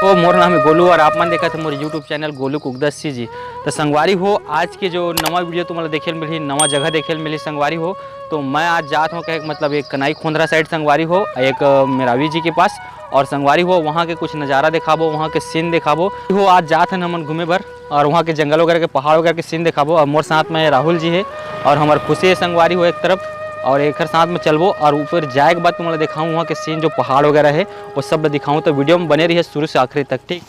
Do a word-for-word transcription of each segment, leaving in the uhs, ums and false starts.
तो मोर नाम है गोलू और आप मन देखत हे मोर YouTube चैनल गोलू कुकदस्सी जी। तो संगवारी हो, आज के जो नवा वीडियो तुम्हारा देखे ल मिलही, नवा जगह देखे ल मिलही संगवारी हो। तो मैं आज जात हूँ कहे, मतलब एक कनाई खोंदरा साइड संगवारी हो, एक अ, मेरावी जी के पास। और संगवारी हो, वहाँ के कुछ नज़ारा दिखाबो, वहाँ के सीन दिखाबो। हो आज जात हन हमन घूमे बर और वहाँ के जंगल वगैरह के, पहाड़ वगैरह के सीन दिखाबो। और मोर साथ में राहुल जी है और हमार खुशी है संगवारी हो एक तरफ, और एक साथ में चलबो और ऊपर जाए के बाद तुम्हारा दिखाऊँ वहाँ के सीन, जो पहाड़ वगैरह है वो सब दिखाऊँ। तो वीडियो में बने रहिए शुरू से आखिरी तक, ठीक।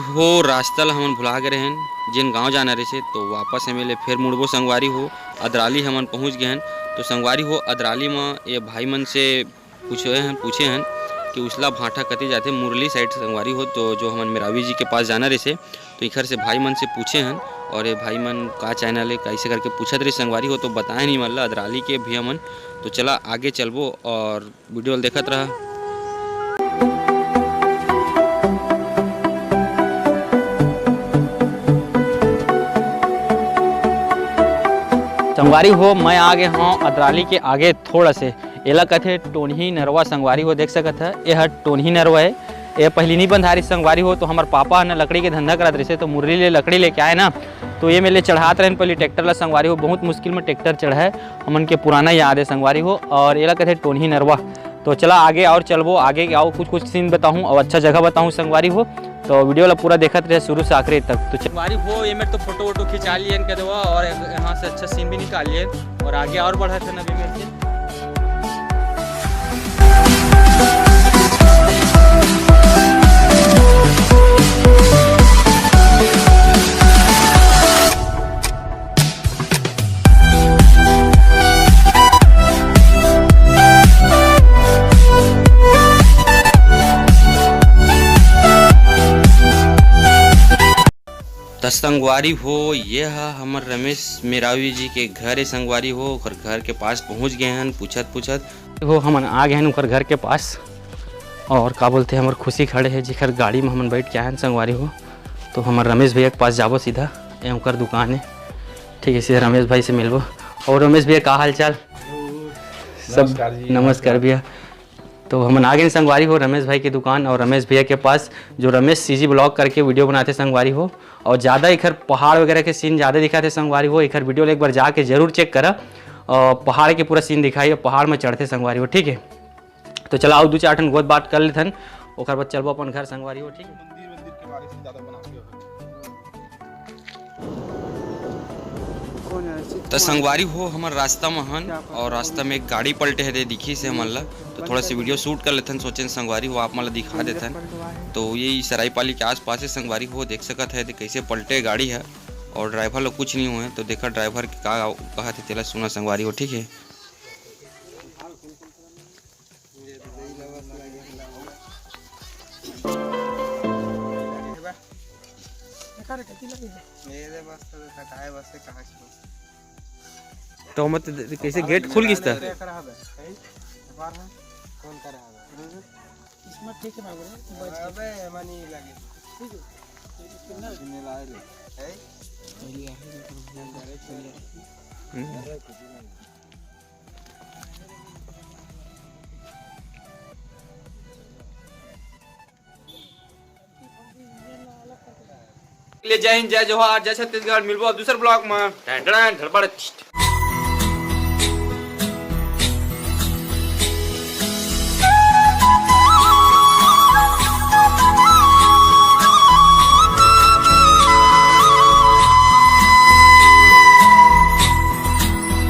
हो रास्ता ल हमन भुला गे रहेन, जेन गांव जाना रहिसे, तो वापस एमे ले फेर मुड़बो संगवारी हो। अदराली हमन पहुंच गे हन। तो संगवारी हो, अदराली म ये भाई मन से पूछे हन, पूछे हन कि उसला भाटा कति जाथे, मुरली साइड संगवारी हो, तो जो हमन मेरावी जी के पास जाना रहिसे, तो इखर से भाई मन से पूछे हन और ये भाई मन का चैनल है, कैसे करके पूछत रहिस संगवारी हो, तो बताए नहीं मतलब अदराली के भैया मन। तो चला आगे चलबो और वीडियो ल देखत रहा। संगवारी हो, मैं आ गे हूँ अदराली के आगे थोड़ा से। एला कथे टोनही नरवा संगवारी हो, देख सकत है, ये ह टोनही नरवा है। ये पहली नहीं बंधारी संगवारी हो, तो हमार पापा ह ना लकड़ी के धंधा करत रहिसे, तो मुरली ले लकड़ी लेके आए ना, तो ये मेले चढ़ात रहेन पहली ट्रैक्टर ला संगवारी हो। बहुत मुश्किल में ट्रैक्टर चढ़ा है, हमन के पुराना याद है संगवारी हो। और एला कथे टोनही नरवा। तो चला आगे और चलबो, आगे के और कुछ कुछ सीन बताऊँ और अच्छा जगह बताऊँ संगवारी हो। तो वीडियो ला पूरा देखत रहे शुरू से आखिरी तक। तो संगवारी हो, ये मेरे तो फोटो वोटो खिंचा लिए कह देवा और यहाँ से अच्छा सीन भी निकाल लिए और आगे और बढ़त है नबी मेरे से। त संगवारी हो, ये ह हमर रमेश मेरावी जी के घर ए संगवारी हो। ओकर घर के पास पहुंच गए हन, पूछत पूछत हो हमन आ गए हन ओकर घर के पास। और का बोलते, हमर खुशी खड़े है, जेकर गाड़ी में हमन बैठ के आए हन संगवारी हो। तो हमर रमेश भैया के पास जाबो सीधा, ये ओकर दुकान है, ठीक है, सीधा रमेश भाई से मिलबो। और रमेश भैया, का हाल चाल? सब नमस्कार जी, नमस्कार नमस्कार। भैया। तो हमन आ गए संगवारी हो रमेश भाई की दुकान और रमेश भैया के पास, जो रमेश सीजी ब्लॉग करके वीडियो बनाते संगवारी हो। और ज़्यादा इखर पहाड़ वगैरह के सीन ज़्यादा दिखाते संगवारी हो, इखर वीडियो ला एक बार जाके जरूर चेक करा। और पहाड़ के पूरा सीन दिखाई, पहाड़ में चढ़ते संगवारी हो, ठीक है। तो चला आओ, दो चार ठन गोत बात कर लेथन, ओकर बाद चलबो अपन घर संगवारी हो, ठीक है। मंदिर, मंदिर के बारे में ज़्यादा बनाते हो। त संगवारी हो, हमर रास्ता म हन और रास्ता में एक गाड़ी पलटे हे, दे दिखी से हमन ला। तो थोड़ा से वीडियो शूट कर लेथन, सोचेन संगवारी हो आप मन ला दिखा देथन। तो ये सरायपाली के आसपास है संगवारी हो, देख सकत है कैसे पलटे गाड़ी है और ड्राइवर लोग कुछ नहीं हुए। तो देखा ड्राइवर के का कहत है, तेला सुना संगवारी हो, ठीक है। तो मत कैसे गेट खुल गिस त? इसमें ठीक है बाबू रे, बच गया। अबे, एमा नहीं लगे। ठीक है। इसके ना। नहीं लाए रे। हैं? पहले आ गया, हम्म। के लिए जय हिंद, जय जोहार, जय छत्तीसगढ़। मिलबो अब दूसर vlog में। टन टन, धड़बड़।